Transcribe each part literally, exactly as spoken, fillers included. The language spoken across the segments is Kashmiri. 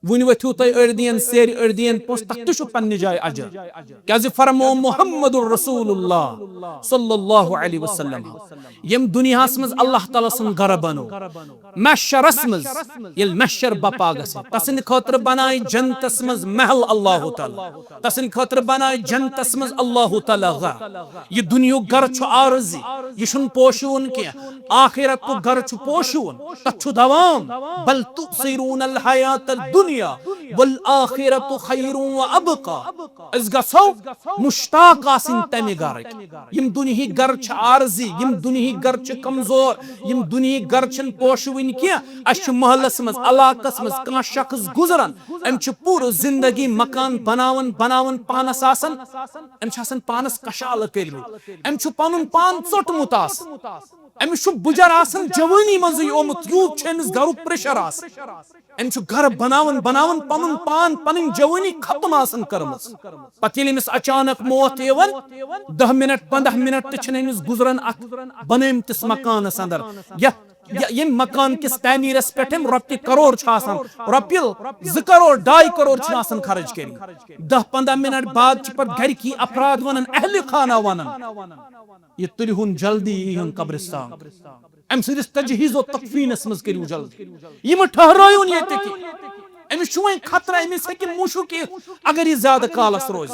وُنہِ ؤتھِو تُہۍ أڑۍ دِین سیرِ، أڑۍ دِین پونٛسہٕ، تتھ تہِ چھُ پننہِ جایہِ اجر۔ کیازِ فرمو محمد رسول اللہ صلی اللہ علیہ وسلم، ییٚمہِ دُنیاہس منٛز اللہ تعالیٰ سُنٛد گرٕ بنو، محشرس منٛز، ییٚلہِ محشر بپا گژھِ، تسٕنٛدِ خٲطرٕ بنایہِ جنتس منٛز محل اللہ تعالیٰ، تسٕنٛدِ خٲطرٕ بنایہِ جنتس منٛز اللہ تعالیٰ گرٕ۔ یہِ دُنیہُک گرٕ چھُ عارضی، یہِ چھُنہٕ پوشوُن کینٛہہ۔ آخرتُک گرٕ چھُ پوشوُن، تتھ چھُ دوام۔ بل تؤثرون الحیات الدنیا والآخرۃ خیر و ابقی۔ أسۍ گژھو مشتاق آسٕنۍ تمہِ گرٕکۍ۔ یِم دُنیہٕکۍ گرٕ چھِ عارضی، یِم دُنیہٕکۍ گرٕ چھِ کمزور، یِم دُنیہٕکۍ گرٕ چھِنہٕ پوشوٕنۍ کینٛہہ۔ اسہِ چھُ محلس منٛز، علاقس منٛز کانٛہہ شخص گُزران، أمۍ چھُ پوٗرٕ زندگی مکان بناوان، بناوان پانس آسان، أمۍ چھِ آسان پانس کشالہٕ کٔرمٕتۍ، أمۍ چھُ پنُن پان ژوٚٹمُت آسان، أمِس چھُ بُجر آسان جوٲنی منٛزٕے آمُت، یوٗت چھُ أمِس گرُک پریشر آسان۔ أمۍ چھُ گرٕ بناوان بناوان پنُن پان، پنٕنۍ جوٲنی ختم آسان کٔرمٕژ۔ پتہٕ ییٚلہِ أمِس اچانک موت یِوان، دَہ منٹ، پنٛداہ منٹ تہِ چھِنہٕ أمِس گُزران اتھ بنٲومتِس مکانس اندر، یتھ، ی-، ییٚمہِ مکان کِس تعمیرس پٮ۪ٹھ أمۍ رۄپیہِ کرور چھِ آسان، رۄپیہِ زٕ کرور، ڈاے کرور چھِنہٕ آسان خرٕچ کٔرمٕتۍ۔ دَہ پنٛداہ منٹ بعد چھِ پتہٕ گرِکی افراد ونان، اہلِ خانہ ونان، یہِ تُلِہُن جلدی، ییٖہُن قبرستان۔ أمۍ سٕنٛدِس تجہیز و تکفینس منٛز کٔرِو جلدی۔ یہِ مہٕ ٹھہرٲیِو نہٕ ییٚتہِ کینٛہہ۔ أمِس چھُ وۄنۍ خطرٕ، أمِس ہیٚکہِ مُشُک یِتھ اگر یہِ زیادٕ کالس روزِ۔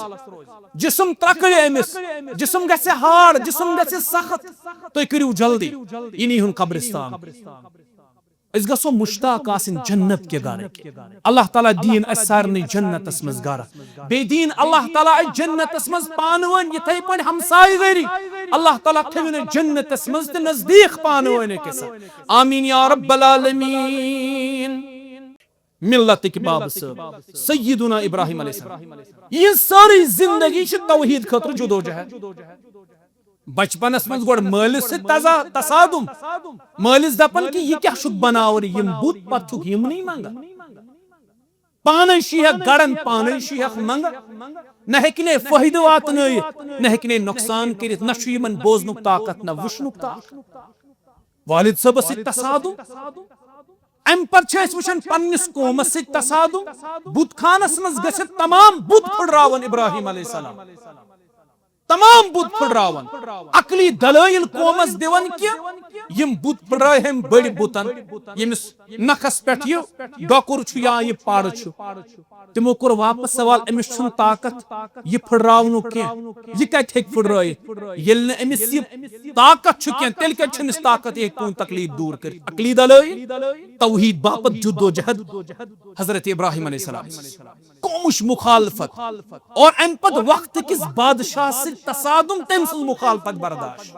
جسم ترکرِ أمِس، جسم گژھِ ہارڈ، جسم گژھِ سخت۔ تُہۍ کٔرِو جلدی، یہِ نیٖہُن قبرستان۔ أسۍ گژھو مشتاق آسٕنۍ جنت کہِ گرٕکۍ۔ اللہ تعالیٰ دِیِن اسہِ سارنٕے جنتس منٛز گرٕ۔ بیٚیہِ دِیِن اللہ تعالیٰ اسہِ جنتس منٛز پانہٕ ؤنۍ یِتھے پٲٹھۍ ہمسایہِ گٔری۔ اللہ تعالیٰ تھٲوِن اسہِ جنتس منٛز تہِ نزدیٖک پانہٕ ؤنۍ أکِس۔ آمین یا رب العالمین۔ ملتٕکۍ بابہٕ صٲب، سیدنا ابراہیم علیہ السلام، یِہنٛز سٲرٕے زندگی چھِ توحید خٲطرٕ جدوجہد۔ بچپنس منٛز گۄڈٕ مٲلِس سۭتۍ تضا-، تصادم، مٲلِس دپان کہِ یہِ کیٛاہ چھُکھ بناوان یِم بُت، پتہٕ چھُکھ یِمنٕے منٛگان۔ پانے شیہکھ گڑان، پانے شیہکھ منٛگان، نہ ہیٚکہِ نے فٲیدٕ واتنٲیِتھ، نہ ہیٚکہِ نے نۄقصان کٔرِتھ، نہ چھُ یِمن بوزنُک طاقت، نہ وٕچھنُک طاقت۔ والد صٲبس سۭتۍ تصادم۔ امہِ پتہٕ چھِ أسۍ وٕچھان پننِس قومس سۭتۍ تصادم۔ بُت خانس منٛز گٔژھِتھ تمام بُت پھٕڑراوان ابراہیم علیہ السلام۔ تمام بُت پھٕڑراوان۔ عقلی دلٲیل قومس دِوان کہِ یِم بُت پھٕڑرٲے ہُمۍ بٔڑۍ بُتن، ییٚمِس نکھس پٮ۪ٹھ یہِ ڈۄکُر چھُ یا یہِ پڑ چھُ۔ تِمو کوٚر واپس سوال، أمِس چھُنہٕ طاقت یہِ پھٕڑراونُک کینٛہہ، یہِ کتہِ ہیٚکہِ پھٕڑرٲیِتھ؟ ییٚلہِ نہٕ أمِس یہِ طاقت چھُ کینٛہہ، تیٚلہِ کتہِ چھُ أمِس طاقت، یہِ ہیٚکہِ کُن تکلیف دوٗر کٔرِتھ؟ عقلی دلٲیل، توحید باپتھ جدوجہد حضرت ابراہیم علیہ السلام۔ قومٕچ مخالفت اور امہِ پتہٕ وقتہٕ کِس بادشاہ سۭتۍ تصادم، تٔمۍ سٕنٛز مخالفت برداشت۔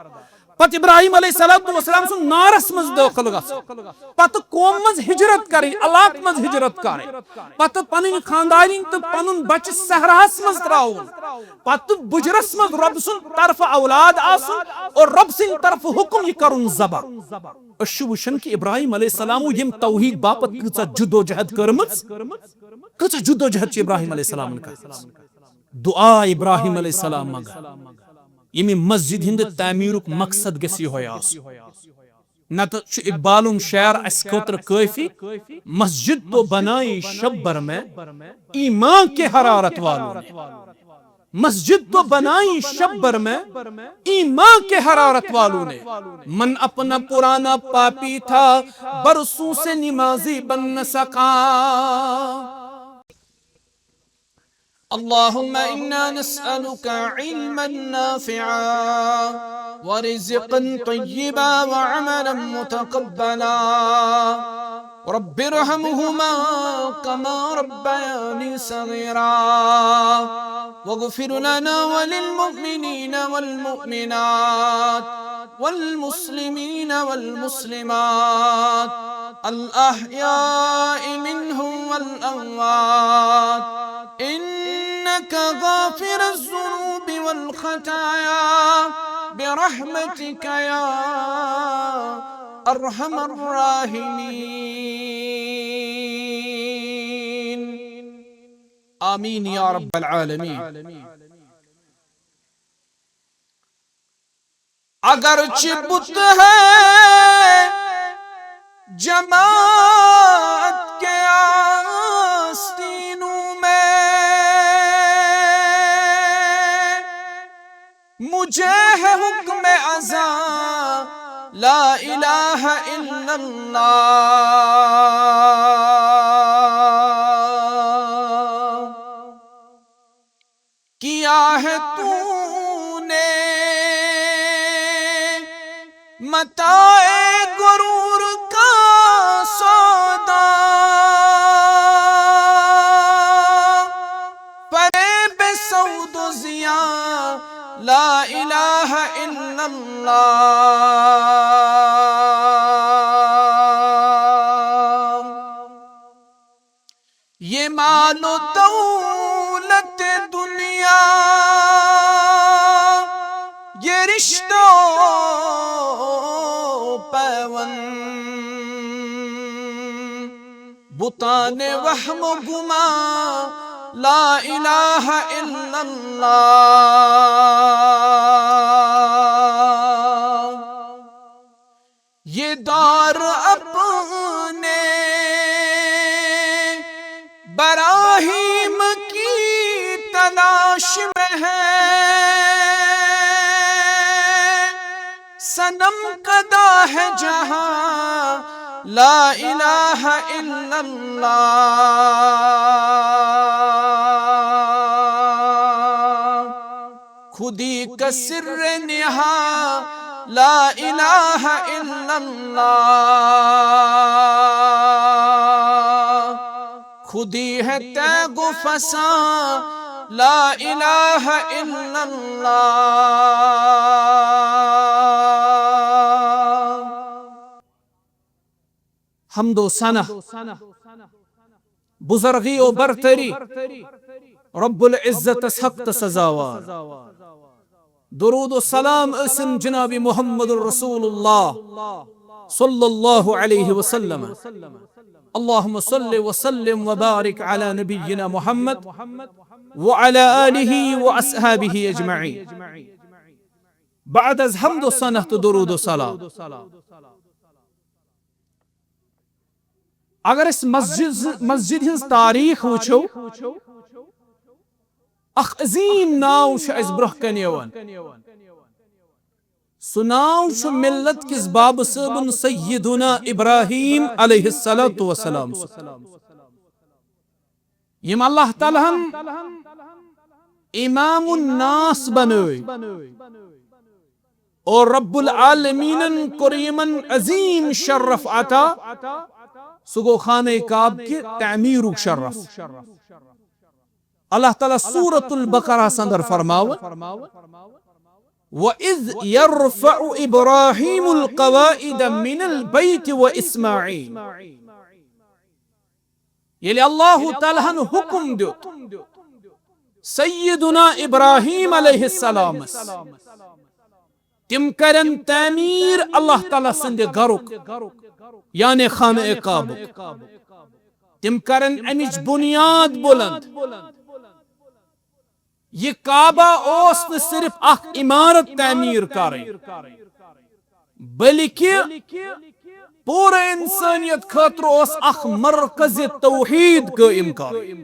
پتہٕ ابراہیم علیہ الصلوۃ والسلام سُنٛد نارس منٛز دٲخل گژھُن، پتہٕ قوم منٛز ہجرت کرٕنۍ، علاقہٕ منٛز ہجرت کرٕنۍ، پتہٕ پنٕنۍ خاندارِنۍ تہٕ پنُن بچہِ صحراہس منٛز تراوُن، پتہٕ بُجرس منٛز رۄب سُنٛد طرفہٕ اولاد آسُن اور رۄب سٕنٛدِ طرفہٕ حکم یہِ کرُن ذبح۔ أسۍ چھِ وٕچھان کہِ ابراہیم علیہ السلامو ییٚمہِ توحید باپتھ کۭژاہ جدوجہد کٔرمٕژ، کۭژاہ جدوجہد چھِ ابراہیم علیہ السلامن کٔرمٕژ۔ دعا ابراہیم علیہ السلام منٛگان، ییٚمہِ مسجد ہٕنٛدِ تعمیٖرُک مقصد گژھِ یِہوٚے آسُن۔ نتہٕ چھُ اقبالُن شعر اسہِ خٲطرٕ کٲفی، مسجد تو بنائی شب بھر میں ایمان کے حرارت والوں نے۔ مسجد تو بنائی شب بھر میں ایمان کے حرارت والوں نے۔ من اپنا پرانا پاپی تھا، برسوں سے نمازی بن نہ سکا۔ اللهم إنا نسألك علما نافعا ورزقا طيبا وعملا متقبلا. رب ارحمهما كما ربياني صغيرا. واغفر لنا وللمؤمنين والمؤمنات والمسلمين والمسلمات الأحياء منهم والأموات إنك غافر الذنوب والخطايا برحمتك يا أرحم الراحمين. آمين يا رب العالمين. اگرچہ بت ہے جماعت کے آس تجھے ہے حکم ازاں، لا الہ الا اللہ۔ کیا ہے تو نے متاع غرور کا سودا، فریب سود و ضیاع، لا الہ الا اللہ۔ یہ مال و دولت دنیا، یہ رشتہ و پیوند، بتان وہم و گمان، لا الہ الا اللہ۔ یہ دار اپنے براہیم کی تلاش میں ہے، صنم کدا ہے جہاں، لا الہ الا اللہ۔ خودی کا سر نہاں، لا الہ الا اللہ۔ خودی ہے تیغ و فساں، لا الہ الا اللہ۔ حمد و ثنا، بزرگی و برتری، رب العزتس حق تہٕ سزاوار۔ درود و سلام ٲسِن جناب محمد رسول اللہ صلی اللہ علیہ وسلم۔ اللهم صل وسلم وبارك على نبينا محمد وعلى آله وأصحابه أجمعين۔ بعد از حمد و ثنا تہٕ درود و سلام، اگر أسۍ مسجد، مسجد ہٕنٛز تاریخ وٕچھو، اکھ عظیم ناو چھُ اَسہِ برٛونٛہہ کنہِ یِوان۔ سُہ ناو چھُ ملت کِس بابہٕ صٲبُن سیدنا ابراہیم علیہ الصلوۃ والسلام۔ یِم اللہ تعالیٰ ہن امام الناس بنٲوۍ اور رب العالمینن کوٚر یِمن عظیم شرف عطا، سُہ گوٚو خانہ کعبہ کہِ تعمیرُک شرف۔ اللہ تعالیٰ سورۃ البقرہ اندر فرماوان، وَإِذْ يَرْفَعُ إِبْرَاهِيمُ الْقَوَاعِدَ مِنَ الْبَيْتِ وَإِسْمَاعِيلُ۔ ییٚلہِ اللہ تعالیٰ ہن حکم دیُت سیدنا ابراہیم علیہ السلامس، تِم کرن تعمیٖر اللہ تعالیٰ سٕنٛدِ گرُک، یعنی خانہ کعبُک۔ تِم کرن امِچ بُنیاد بُلند۔ یہِ کعبہ اوس نہٕ صرف اکھ عمارت تعمیٖر کرٕنۍ، بلکہ پوٗرٕ انسانیت خٲطرٕ اوس اکھ مرکز توحید قٲیِم کرُن۔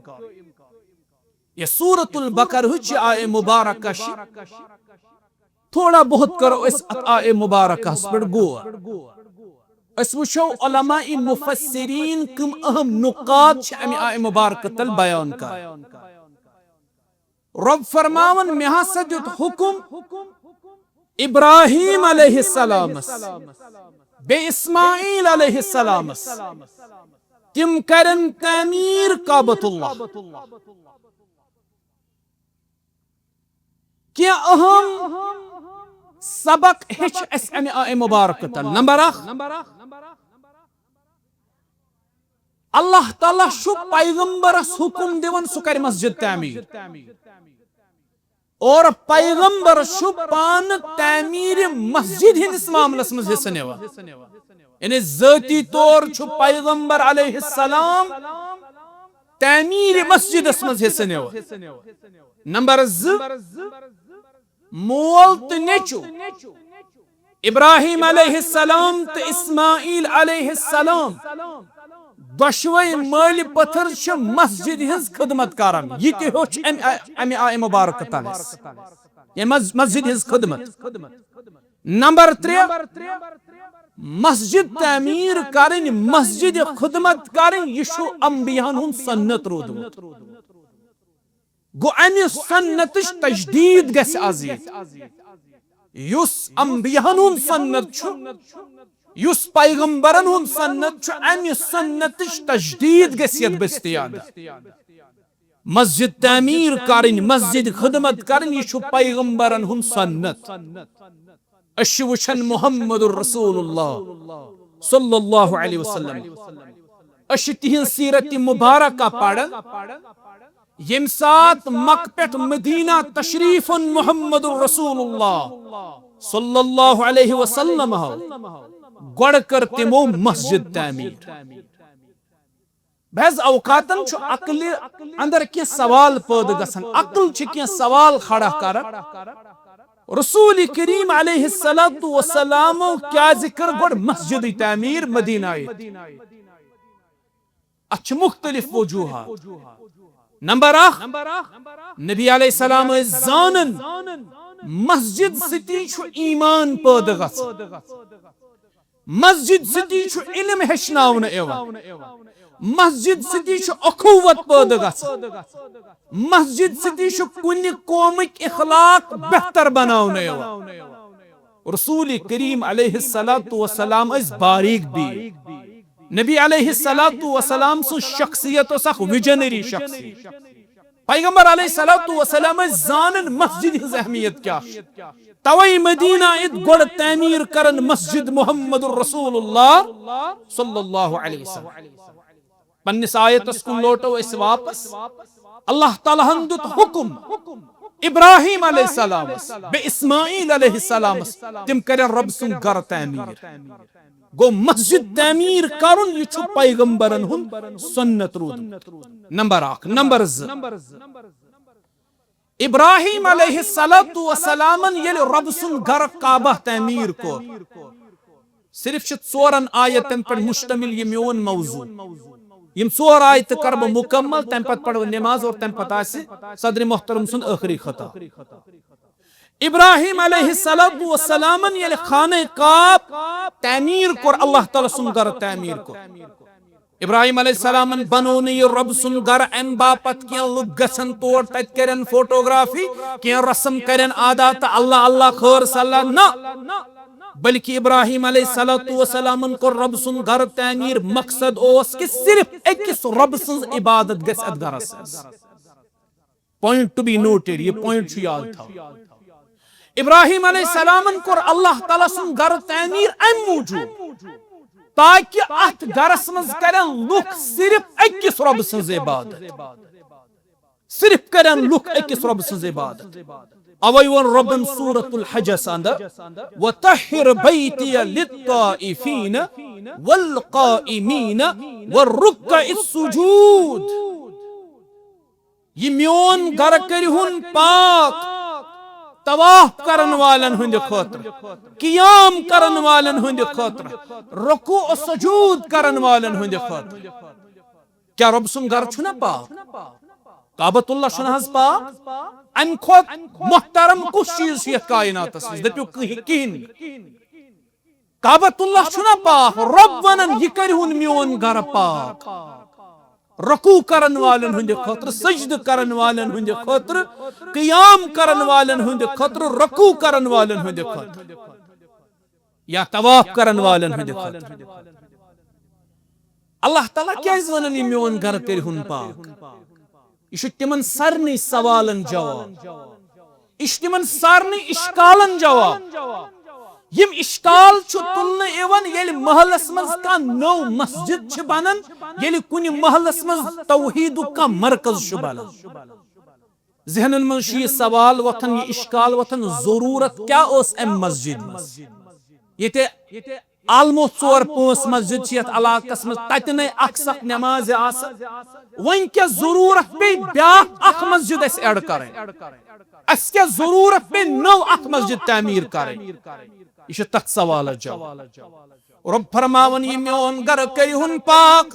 یہِ سورۃ البقرہ ہٕچ یہِ آیہ مبارکہ چھِ، تھوڑا بہت کرو أسۍ اتھ آیہ مبارکہس پٮ۪ٹھ غور۔ أسۍ وٕچھو علماء مفسرین کم اہم نقاط چھِ امہِ آیہ مبارکہ تل بیان کران۔ رب فرماوان، مےٚ ہسا دیُت حکم ابراہیم علیہ السلامس، بیٚیہِ اسماعیل علیہ السلامس، تِم کرن تعمیٖر کعبۃ اللہ۔ کینٛہہ اہم سبق ہیٚچھ اَسہِ اَمہِ آیہِ مُبارکہٕ تل۔ نمبر اکھ، اللہ تعالیٰ چھُ پیغمبرس حکم دِوان سُہ کرِ مسجد تعمیٖر۔ اور پیغمبر چھُ پانہٕ تعمیٖرِ مسجد ہٕنٛدِس معاملس منٛز حصہٕ نِوان۔ یعنی ذٲتی طور چھُ پیغمبر علیہ السلام تعمیٖرِ مسجدس منٛز حصہٕ نِوان۔ نمبر زٕ، مول تہٕ نیٚچو ابراہیم علیہ السلام تہٕ اسماعیل علیہ السلام دۄشوے مٲلۍ پٔتھر چھِ مسجد ہٕنٛز خدمت کران۔ یہِ تہِ ہیوٚچھ امہِ، امہِ آیہِ مبارکہٕ تل اَسہِ۔ یعنی مس-، مسجد ہٕنٛز خدمت۔ نمبر ترٛےٚ، مسجد تعمیٖر کرٕنۍ، مسجد خدمت کرٕنۍ، یہِ چھُ انبیاہن ہُنٛد سنت روٗدمُت۔ گوٚو، امہِ سنتٕچ تجدید گژھِ از ییٚتہِ۔ یُس انبیاہن ہُنٛد سنت چھُ، یُس پیغمبرن ہُنٛد سنت چھُ، امہِ سنتٕچ تجدید گژھِ یتھ بستی اندر۔ مسجد تعمیٖر کرٕنۍ، مسجد خدمت کرٕنۍ، یہِ چھُ پیغمبرن ہُنٛد سنت۔ أسۍ چھِ وٕچھان محمد رسول اللہ صلی اللہ علیہ وسلم، أسۍ چھِ تِہنٛز سیرت مبارکہ پران۔ ییٚمہِ ساتہٕ مکہ پٮ۪ٹھ مدینہ تشریف اوٚن محمد رسول اللہ صلی اللہ علیہ وسلم ہو، گۄڈٕ کٔر تِمو مسجد تعمیٖر۔ بعض اوقاتن چھُ عقلہِ اندر کینٛہہ سوال پٲدٕ گژھان، عقل چھِ کینٛہہ سوال کھڑا کران۔ رسول کریم علیہ الصلوۃ والسلام کیازِ کٔر گۄڈٕ مسجدٕے تعمیٖر مدینہ؟ اتھ چھِ مختلف وجوہات۔ نمبر اکھ، نبی علیہ السلام ٲسۍ زانان مسجد سۭتی چھُ ایمان پٲدٕ گژھان۔ مسجد سۭتی چھُ علم ہیٚچھناونہٕ یِوان۔ مسجد سۭتی چھُ اخوت پٲدٕ گژھان۔ مسجد سۭتی چھُ کُنہِ قومٕکۍ اخلاق بہتر بناونہٕ یِوان۔ رسول کریم علیہ الصلوۃ والسلام ٲسۍ باریک بین۔ نبی علیہ الصلوۃ والسلام سٕنٛز شخصیت ٲس اکھ ویجنری شخصیت۔ پیغمبر علیہ الصلوۃ والسلام ٲسۍ زانان مسجد ہٕنٛز اہمیت کیٛاہ چھِ۔ توے مدینہ یِتھ گۄڈٕ تعمیٖر کران مسجد محمد رسول اللہ صلی اللہ علیہ وسلم۔ پننِس آیتس کُن لوٹو أسۍ واپس۔ اللہ تعالیٰ ہن دیُت حکم ابراہیم علیہ السلامس، بیٚیہِ اسماعیل علیہ السلامس، تِم کرن رب سُنٛد گرٕ تعمیٖر۔ گوٚو، مسجد تعمیٖر کرُن، یہِ چھُ پیغمبرن ہُنٛد سنت روٗدمُت۔ نمبر اکھ۔ نمبر زٕ، ابراہیم علیہ الصلوۃ والسلامن ییٚلہِ رب سُنٛد گرٕ کعبہ تعمیٖر کوٚر، صرف چھِ ژورن آیتن پٮ۪ٹھ مشتمل یہِ میون موضوع۔ یِم ژور آیتہٕ کرٕ بہٕ مکمل، تمہِ پتہٕ پرٕ بہٕ نماز اور تمہِ پتہٕ آسہِ صدر محترم سُنٛد ٲخری خطاب۔ ابراہیم علیہ الصلوۃ والسلامن ییٚلہِ خانہ کعبہ تعمیٖر کوٚر، اللہ تعالیٰ سُنٛد گرٕ تعمیٖر کوٚر، ابراہیم علیہ السلامن بنوو نہٕ یہِ رۄب سُنٛد گرٕ امہِ باپتھ کینٛہہ لُکھ گژھن تور، تتہِ کرن فوٹوگرافی، کینٛہہ رسم کرن ادا تہٕ اللہ اللہ خٲر صلاح، نہ، بلکہ ابراہیم علیہ الصلوۃ والسلامن کوٚر رۄب سُنٛد گرٕ تعمیٖر۔ مقصد اوس کہ صرف أکِس رۄب سٕنٛز عبادت گژھِ اتھ گرس منٛز۔ Point to be noted، یہِ point چھُ یاد تھاوُن۔ ابراہیم علیہ السلامن کوٚر اللہ تعالیٰ سُنٛد گرٕ تعمیٖر امہِ موٗجوٗب تاکہ اتھ گرس منٛز کرن لُکھ صرف أکِس رۄب سٕنٛز عبادت۔ صرف کرن لُکھ أکِس رۄب سٕنٛز عبادت۔ اوے ووٚن رۄبن سورۃ الحجس اندر، "وطہر بیتی للطائفین والقائمین والرکع السجود۔" یہِ میون گرٕ کٔرِہُن پاک، طواف کرن والن ہٕنٛدِ خٲطرٕ، قیام کرن والن ہٕنٛدِ خٲطرٕ، رکوع و سجود کرن والن ہٕنٛدِ خٲطرٕ۔ کیا رۄب سُنٛد گرٕ چھُنہ پاک؟ کعبۃ اللہ چھُنہ حظ پاک؟ امہِ کھۄتہٕ محترم کُس چیٖز چھُ یتھ کائناتس منٛز؟ دٔپِو کِہی-، کِہیٖنۍ نہٕ۔ کعبۃ اللہ چھُنہ پاک؟ رۄب ونان، یہِ کرِہُن میون گرٕ پاک۔ رکوع کرن والن ہٕنٛدِ خٲطرٕ، سجدٕ کرن والن ہٕنٛدِ خٲطرٕ، قیام کرن والن ہٕنٛدِ خٲطرٕ، رکوع کرن والن ہٕنٛدِ خٲطرٕ، یا طواف کرن والن ہٕنٛدِ خٲطرٕ۔ اللہ تعالیٰ کیازِ ونان، یہِ میون گرٕ کٔرِہُن پاک؟ یہِ چھُ تِمن سارنٕے سوالن جواب۔ یہِ چھُ تِمن سارنٕے اشکالن جواب۔ یِم اشکال چھُ تُلنہٕ یِوان، ییٚلہِ محلس منٛز کانٛہہ نٔو مسجد چھِ بنان، ییٚلہِ کُنہِ محلس منٛز توحیدُک کانٛہہ مرکز چھُ بنان۔ ذہنن منٛز چھُ یہِ سوال وۄتھان، یہِ اشکال وۄتھان، ضروٗرت کیٛاہ ٲس امہِ مسجد منٛز؟ ییٚتہِ almost ژور پانٛژھ مسجد چھِ یتھ علاقس منٛز، تتہِ نے اکھ سکھ نماز آسان۔ وۄنۍ کیٛاہ ضروٗرت پیٚیہِ بیٛاکھ اکھ مسجد اسہِ add کرٕنۍ؟ اسہِ کیٛاہ ضروٗرت پیٚیہِ نٔو اکھ مسجد تعمیٖر کرٕنۍ؟ یہِ چھُ تتھ سوالس جواب۔ رۄب فرماوان، یہِ میون گرٕ کٔرِہُن پاک،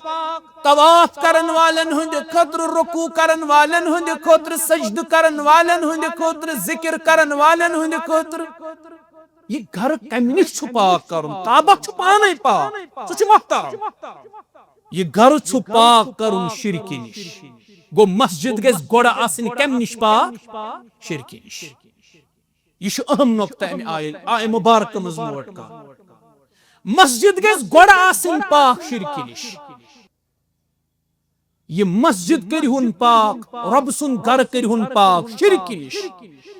طواف کرن والن ہٕنٛدِ خٲطرٕ، رکوع کرن والن ہٕنٛدِ خٲطرٕ، سجدٕ کرن والن ہٕنٛدِ خٲطرٕ، ذکر کرن والن ہٕنٛدِ خٲطرٕ۔ یہِ گرٕ کمہِ نِش چھُ پاک کرُن؟ کعبہ چھُ پانے پاک، سُہ چھُ محترم۔ یہِ گرٕ چھُ پاک کرُن شرکہِ نِش۔ گوٚو، مسجد گژھِ گۄڈٕ آسٕنۍ کمہِ نِش پاک؟ شرکہِ نِش۔ یہِ چھُ اہم نقطہ امہِ آیہِ، آیہِ مبارکہ منٛز نوٹ کرُن۔ مسجد گژھِ گۄڈٕ آسٕنۍ پاک شرکہِ نِش۔ یہِ مسجد کٔرِہُن پاک، رۄب سُنٛد گرٕ کٔرِہُن پاک شرکہِ نِش۔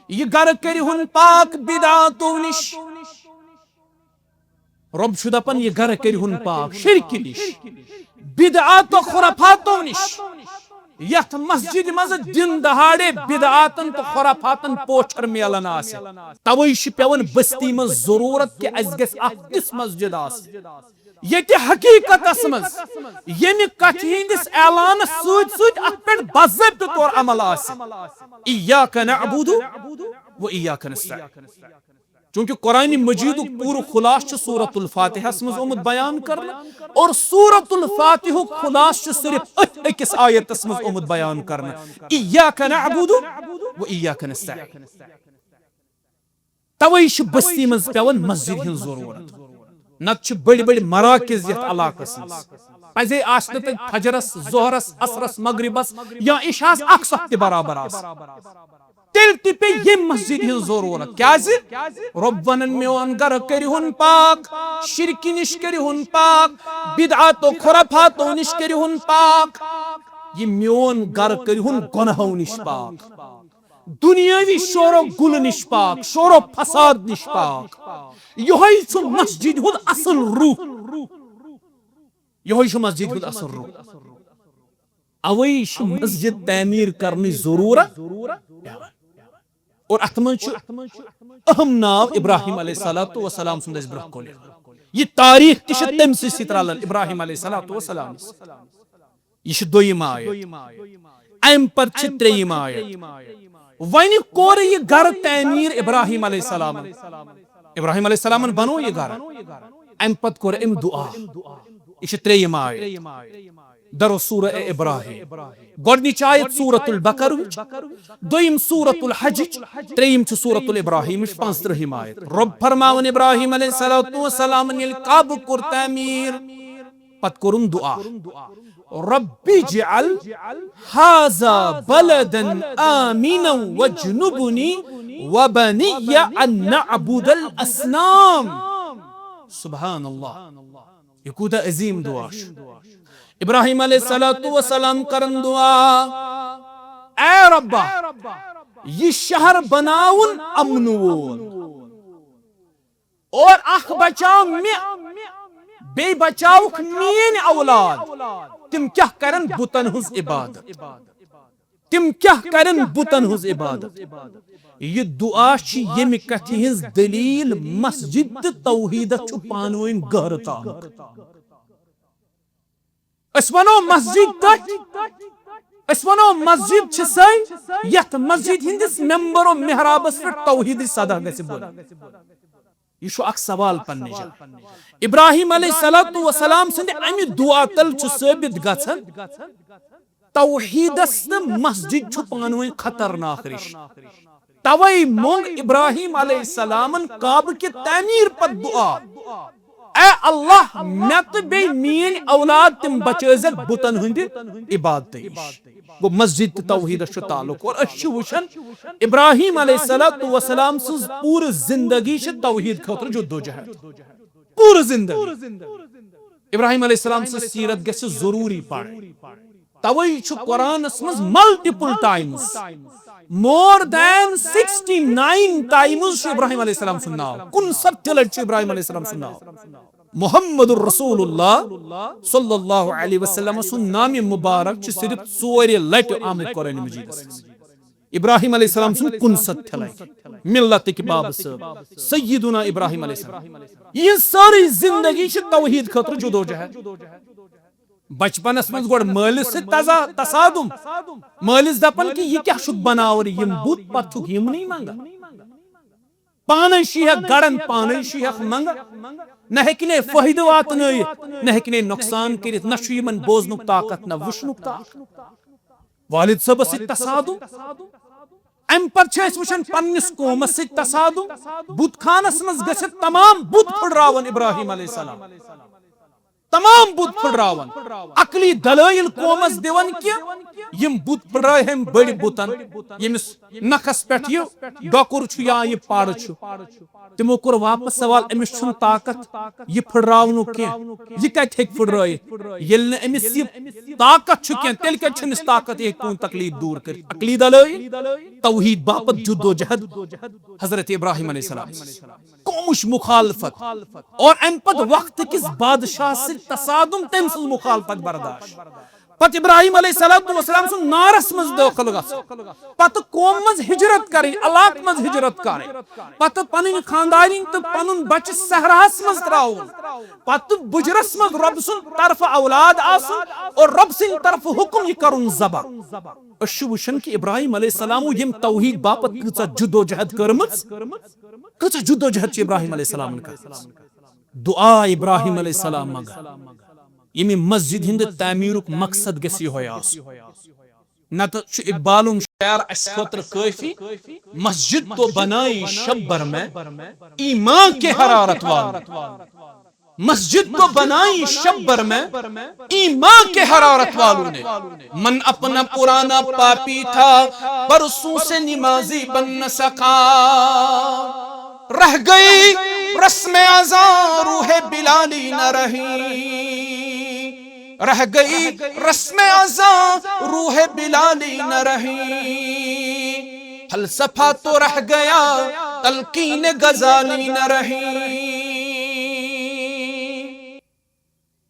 یہِ گرٕ کٔرِہُن پاک بدعاتو نِش۔ رۄب چھُ دپان، یہِ گرٕ کٔرِہُن پاک شرکہِ نِش، بدعات و خرافاتو نِش۔ یتھ مسجد منٛز دن دہاڑے بدعاتن تہٕ خرافاتن پوچھر میلان آسہِ، توے چھِ پٮ۪وان بستی منٛز ضروٗرت کہِ اسہِ گژھِ اکھ تِژھ مسجد آسٕنۍ، ییٚتہِ حقیقتس منٛز ییٚمہِ کتھِ ہٕنٛدِس اعلانس سۭتۍ سۭتۍ اتھ پٮ۪ٹھ باضٲبطہٕ طور عمل آسہِ۔ ایاک نعبد و ایاک نستعین۔ چونکہ قرآن مجیدُک پوٗرٕ خلاصہٕ چھُ سورۃ الفاتحس منٛز آمُت بیان کرنہٕ، اور سورۃ الفاتحُک خلاصہٕ چھُ صرف أتھۍ أکِس آیتس منٛز آمُت بیان کرنہٕ، ایاک نعبد و ایاک نستعین۔ توے چھِ بستی منٛز پٮ۪وان مسجد ہٕنٛز ضروٗرت، نتہٕ چھِ بٔڑۍ بٔڑۍ مراکز یتھ علاقس منٛز۔ پزے آسہِ نہٕ تتہِ فجرس، ظہرس، عصرس، مغربس یا عشاہس اکھ صف تہِ برابر آسان۔ تیٚلہِ تہِ پیٚیہِ ییٚمہِ مسجد ہٕنٛز ضروٗرت۔ کیازِ؟ رۄب ونان، میون گرٕ کٔرِہُن پاک، شرکہِ نِش کٔرِہُن پاک، بدعات و خرافاتو نِش کٔرِہُن پاک۔ یہِ میون گرٕ کٔرِہُن گۄناہو نِش پاک، دُنیٲوی شور و گُل نِش پاک، شور و فساد نِش پاک۔ یِہوٚے چھُ مسجد ہُنٛد اصل روح۔ یِہوٚے چھُ مسجد ہُنٛد اصل روح۔ اوے چھِ مسجد تعمیٖر کرنٕچ ضروٗرت پٮ۪وان۔ اور اتھ منٛز چھُ اہم ناو ابراہیم علیہ الصلوۃ والسلام سُنٛد اسہِ برونٛہہ کُن یِوان۔ یہِ تاریخ تہِ چھِ تٔمۍ سٕے سۭتۍ رلان، ابراہیم علیہ الصلوۃ والسلام۔ یہِ چھِ دوٚیِم آیت۔ امہِ پتہٕ چھِ ترٛیٚیِم آیت۔ وۄنۍ کوٚر یہِ گرٕ تعمیٖر ابراہیم علیہ السلامن۔ ابراہیم علیہ السلامن بنوو یہِ گرٕ۔ امہِ پتہٕ کوٚر أمۍ دُعا۔ یہِ چھِ ترٛیٚیِم آیت۔ درو سورہ ابراہیم۔ گۄڈٕنِچ آیت سورۃ البقرہٕچ، دوٚیِم سورۃ الحجٕچ، ترٛیٚیِم چھِ سورۃ الابراہیمٕچ پانٛژترٕٛہِم آیت۔ رۄب فرماوان ابراہیم علیہ الصلوۃ والسلامن ییٚلہِ کعبہٕ کوٚر تعمیٖر، پتہٕ کوٚرُن دُعا، رب اجعل هذا بلدا آمنا واجنبني وبني أن نعبد الأصنام۔ سبحان اللہ، یہِ کوٗتاہ عظیٖم دُعا چھُ۔ ابراہیم علیہ الصلوۃ والسلام کرن دُعا، اے رۄبا، یہِ شہر بناوُن امنہٕ وول، اور اکھ بچاو مےٚ، بیٚیہِ بچاوُکھ میٲنۍ اولاد۔ تِم کیٛاہ کرن بُتن ہٕنٛز عبادت؟ تِم کیٛاہ کرن بُتن ہٕنٛز عبادت؟ یہِ دُعا چھِ ییٚمہِ کتھِ ہٕنٛز دٔلیٖل، مسجد تہٕ توحیٖدس چھُ پانہٕ ؤنۍ گہرٕ تعلق۔ أسۍ ونو مسجد تتھ، أسۍ ونو مسجد چھِ سۄے یتھ مسجد ہٕنٛدِس ممبر و محرابس پٮ۪ٹھ توحیٖدٕچ صدا گژھِ بۄن۔ یہِ چھُ اکھ سوال پننہِ جایہِ۔ ابراہیم علیہ الصلوۃ والسلام سٕنٛدِ امہِ دُعا تل چھُ ثٲبت گژھان توحیٖدس تہٕ مسجد چھُ پانہٕ ؤنۍ خطرناک رشتہٕ۔ توے مونگ ابراہیم علیہ السلامن کعبہٕ کہِ تعمیٖر پتہٕ دُعا، اے اللہ، مےٚ تہٕ بیٚیہِ میٲنۍ اولاد تِم بچٲوزٮ۪کھ بُتن ہٕنٛدِ عبادتہٕ نِش۔ گوٚو، مسجد تہٕ توحیٖدس چھُ تعلق۔ اور أسۍ چھِ وٕچھان، ابراہیم علیہ الصلوۃ والسلام سٕنٛز پوٗرٕ زندگی چھِ توحیٖد خٲطرٕ جدوجہد۔ پوٗرٕ زندگی۔ ابراہیم علیہ السلام سٕنٛز سیرت گژھِ ضروٗری پرٕنۍ۔ توے چھُ قرآنس منٛز multiple times، more than sixty nine times چھُ ابراہیم علیہ السلام سُنٛد ناو، کُنسَتتھ لٹہِ چھُ ابراہیم علیہ السلام سُنٛد ناو۔ محمد رسول اللہ صلی اللہ علیہ وسلم سُنٛد نام مبارک چھُ صرف ژورِ لٹہِ آمُت قرآن مجیدس منٛز۔ ابراہیم علیہ السلام سُنٛد کُنسَتتھ لٹہِ، ملتٕکۍ بابہٕ صٲب، سیدنا ابراہیم علیہ السلام۔ یہِ سٲرٕے زندگی چھِ توحیٖد خٲطرٕ جدوجہد۔ بچپنس منٛز گۄڈٕ مٲلِس سۭتۍ تضا-، تصادم، مٲلِس دپان کہِ یہِ کیٛاہ چھُکھ بناوان یِم بُت، پتہٕ چھُکھ یِمنٕے منٛگان۔ پانے شیہکھ گڑن، پانے شیہکھ منگن۔ نہ ہیٚکہِ نے فٲیدٕ واتنٲیِتھ، نہ ہیٚکہِ نے نۄقصان کٔرِتھ، نہ چھُ یِمن بوزنُک طاقت، نہ وٕچھنُک طاقت۔ والد صٲبس سۭتۍ تصادم۔ امہِ پتہٕ چھِ أسۍ وٕچھان پننِس قومس سۭتۍ تصادم۔ بُت خانس منٛز گٔژھِتھ تمام بُت پھٕڑراوان ابراہیم علیہ السلام۔ تمام بُت پھٕڑراوان۔ عقلی دلٲیل قومس دِوان کہِ یِم بُت پھٕڑرٲے ہُمۍ بٔڑۍ بُتن، ییٚمِس نکھس پٮ۪ٹھ یہِ ڈۄکُر چھُ یا یہِ پڑ چھُ۔ تِمو کوٚر واپس سوال، أمِس چھُنہٕ طاقت یہِ پھٕڑراونُک کینٛہہ، یہِ کتہِ ہیٚکہِ پھٕڑرٲیِتھ؟ ییٚلہِ نہٕ أمِس یہِ طاقت چھُ کینٛہہ، تیٚلہِ کتہِ چھُ أمِس طاقت، یہِ ہیٚکہِ کون تکلیف دور کٔرِتھ؟ عقلی دلٲیل، توحید باپتھ جدوجہد حضرت ابراہیم علیہ السلام۔ قومٕچ مخالفت اور امہِ پتہٕ وقتہٕ کِس بادشاہ سۭتۍ تصادم، تٔمۍ سٕنٛز مخالفت برداشت۔ پتہٕ ابراہیم علیہ الصلوۃ والسلام سُنٛد نارس منٛز دٲخل گژھُن، پتہٕ قوم منٛز ہجرت کرٕنۍ، علاقہٕ منٛز ہجرت کرٕنۍ، پتہٕ پنٕنۍ خاندارِنۍ تہٕ پنُن بچہِ صحراہس منٛز تراوُن، پتہٕ بُجرس منٛز رۄب سُنٛد طرفہٕ اولاد آسُن اور رۄب سٕنٛدِ طرفہٕ حکم یہِ کرُن ذبح۔ أسۍ چھِ وٕچھان کہِ ابراہیم علیہ السلامو ییٚمہِ توحید باپتھ کۭژاہ جدوجہد کٔرمٕژ، کۭژاہ جدوجہد چھِ ابراہیم علیہ السلامن کٔرمٕژ۔ دعا ابراہیم علیہ السلام منگان، ییٚمہِ مسجد ہٕنٛدِ تعمیٖرُک مقصد گژھِ یِہوٚے آسُن۔ نتہٕ چھُ اقبالُن شعر اسہِ خٲطرٕ کٲفی، مسجد تو بنائی شب بھر میں ایمان کے حرارت والوں۔ مسجد تو بنائی شب بھر میں ایمان کے حرارت والوں نے۔ من اپنا پرانا پاپی تھا، پرسوں سے نمازی بن نہ سکا۔ رہ گئی رسم ازاں روح بلالی نہ رہی، رہ گئی رسم ازاں روح بلالی نہ رہی، فلسفہ تو رہ گیا تلقین غزالی نہ رہی۔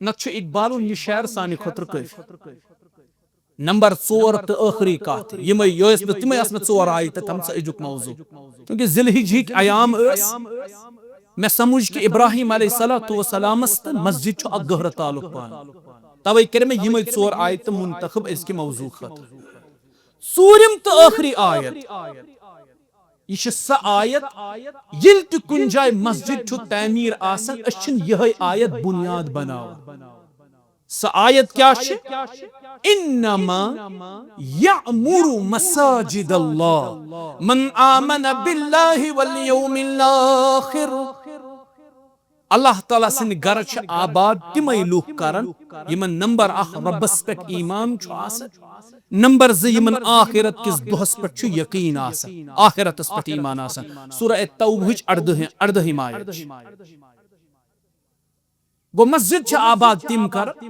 نتہٕ چھُ اقبالُن یہِ شعر سانہِ خٲطرٕ کٲفی۔ نمبر ژور تہٕ ٲخری کتھ، یِمے یہِ ٲسۍ نہٕ، تِمے آسہٕ مےٚ ژور آیتہٕ تھمژٕ أزیُک موضوع۔ چونکہ ذی الحجہ ہٕکۍ ایام ٲسۍ، مےٚ سمجھ کہِ ابراہیم علیہ الصلوۃ والسلامس تہٕ مسجد چھُ اکھ گہرٕ تعلق پانہٕ۔ توے کٔرۍ مےٚ یِمے ژور آیتہٕ منتخب أزکہِ موضوع خٲطرٕ۔ ژوٗرِم تہٕ ٲخری آیت۔ یہِ چھِ سۄ آیت، ییٚلہِ تہِ کُنہِ جایہِ مسجد چھُ تعمیٖر آسان، أسۍ چھِن یِہوٚے آیت بُنیاد بناوان۔ سۄ آیت کیٛاہ چھِ؟ انما یعمر مساجد اللہ من آمن باللہ والیوم الاخر۔ اللہ تعالیٰ سٕنٛدِ گرٕ چھِ آباد تِمے لوٗکھ کران، یِمن نمبر اکھ رۄبس پٮ۪ٹھ ایمان چھُ آسان، نمبر زٕ یِمن آخرت کِس دۄہس پٮ۪ٹھ چھُ یقین آسان، آخرتس پٮ۪ٹھ ایمان آسان۔ سورہ توبہٕچ اردٲہِم، اردٲہِم آیت چھِ۔ گوٚو، مسجد چھِ آباد تِم کران،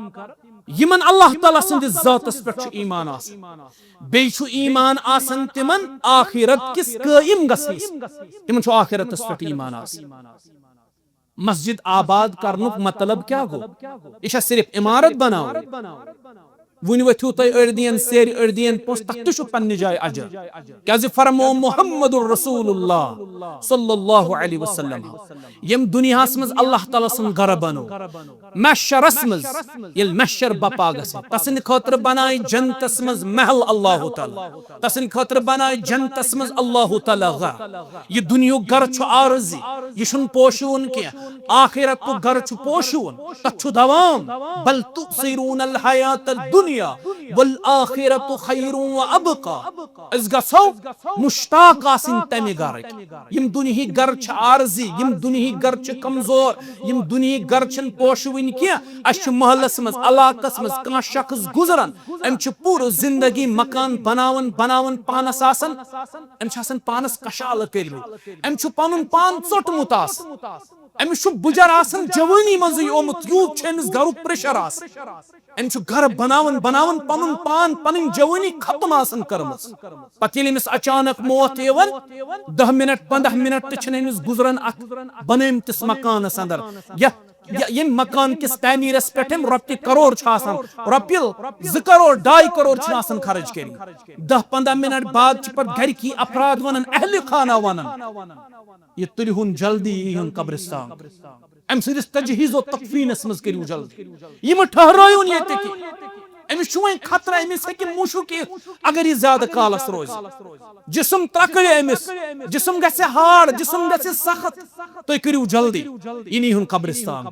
یِمن اللہ تعالیٰ سٕنٛدِس ذاتس پٮ۪ٹھ چھُ ایمان آسان، بیٚیہِ چھُ ایمان آسان تِمن آخرت کِس قٲیِم گژھنس، تِمن چھُ آخرتس پٮ۪ٹھ ایمان آسان۔ مسجد آباد کرنُک مطلب کیٛاہ گوٚو؟ یہِ چھا صرف عمارت بناوٕنۍ؟ وُنہِ ؤتھِو تُہۍ أڑۍ دِین سیرِ، أڑۍ دِین پوٚژھ، تتھ تہِ چھُ پننہِ جایہِ اجر۔ کیٛازِ فرموو محمد رسول اللہ صلی اللہ علیہ وسلم، ییٚمۍ دُنیاہس منٛز اللہ تعالیٰ سُنٛد گرٕ بنوو، محشرس منٛز ییٚلہِ محشر بپا گژھِ، تسٕنٛدِ خٲطرٕ بنایہِ جنتس منٛز محل اللہ تعالیٰ، تسٕنٛدِ خٲطرٕ بنایہِ جنتس منٛز اللہ تعالیٰ گرٕ۔ یہِ دُنیہُک گرٕ چھُ عارضی، یہِ چھُنہٕ پوشوُن کینٛہہ۔ آخرتُک گرٕ چھُ پوشوُن، تتھ چھُ دوام۔ بل تؤثرون الحیات الدنیا والآخرۃ خیر و ابقی۔ أسۍ گژھو مشتاق آسٕنۍ تمہِ گرٕکۍ۔ یِم دُنیہٕکۍ گرٕ چھِ عارضی، یِم دُنیہٕکۍ گرٕ چھِ کمزور، یِم دُنیہٕکۍ گرٕ چھِنہٕ پوشوٕنۍ کینٛہہ۔ اسہِ چھِ محلس منٛز، علاقس منٛز کانٛہہ شخص گُزران، أمۍ چھِ پوٗرٕ زندگی مکان بناوان، بناوان پانس آسان، أمۍ چھِ آسان پانس کشالہٕ کٔرمٕتۍ، أمۍ چھُ پنُن پان ژوٚٹمُت آسان، أمِس چھُ بُجر آسان جوٲنی منٛزٕے آمُت، یوٗت چھُ أمِس گرُک پریشر آسان۔ أمۍ چھُ گرٕ بناوان بناوان پنُن پان، پنٕنۍ جوٲنی ختم آسان کٔرمٕژ۔ پتہٕ ییٚلہِ أمِس اچانک موت یِوان، دَہ منٹ، پنٛداہ منٹ تہِ چھِنہٕ أمِس گُزران اتھ بنٲومتِس مکانس اندر، یتھ، ی-، ییٚمہِ مکان کِس تعمیٖرس پٮ۪ٹھ أمۍ رۄپیہِ کرور چھُ آسان، رۄپیہِ زٕ کرور، ڈاے کرور چھِنہٕ آسان خرٕچ کٔرمٕتۍ۔ دَہ پنٛداہ منٹ بعد چھِ پتہٕ گرِکی افراد ونان، اہلِ خانہ ونان، یہِ تُلِہُن جلدی، یِہُن قبرستان۔ أمۍ سٕنٛدِس تجہیز و تکفینس منٛز کٔرِو جلدی۔ یِم ٹھہرٲیُن ییٚتہِ کہِ أمِس چھُ وۄنۍ خطرٕ، أمِس ہیٚکہِ مُشُک یِتھ اگر یہِ زیادٕ کالس روزِ۔ جسم ترکرِ أمِس، جسم گژھِ ہارڈ، جسم گژھِ سخت۔ تُہۍ کٔرِو جلدی، یہِ نِیہِ ہُن قبرستان۔